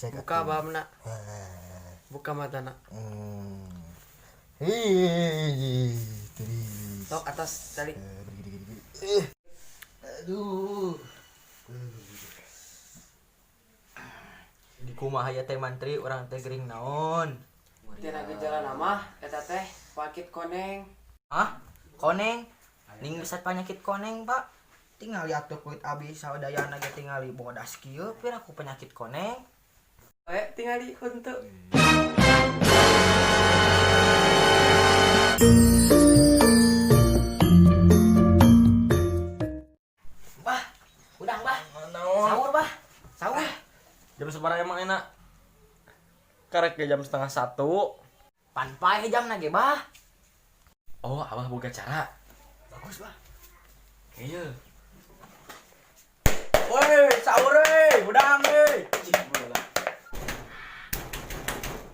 Cek Buka atuh. Bahamna. Buka matana. Ih, terus. Tok atas tali. Eh, aduh. Di kumaha ya teh mantri urang teh gering naon? Tina gejala nama eta teh penyakit koneng. Hah? Koneng? Ning bisa penyakit koneng, Pak. Tingali atuh kulit abi sadayana ge tingali bodas kieu piraku penyakit koneng. Eh, tingali untuk. Bah, udang bah. Sahur bah. Sahur. Jam seberapa emang enak? Karek ke jam 12.30. Pan paeh jamna ge bah. Oh, abah boga cara. Bagus bah. Kayaknya. Woi, sahur euy, udang euy.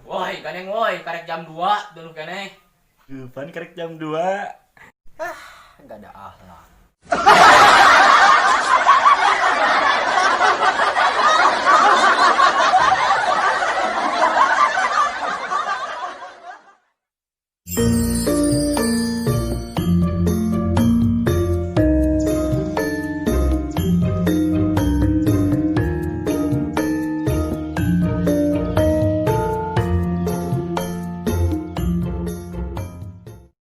Woi, ganeng woi, karek jam 2 dulu keneh. Pan karek jam 2. Enggak ada akhlak.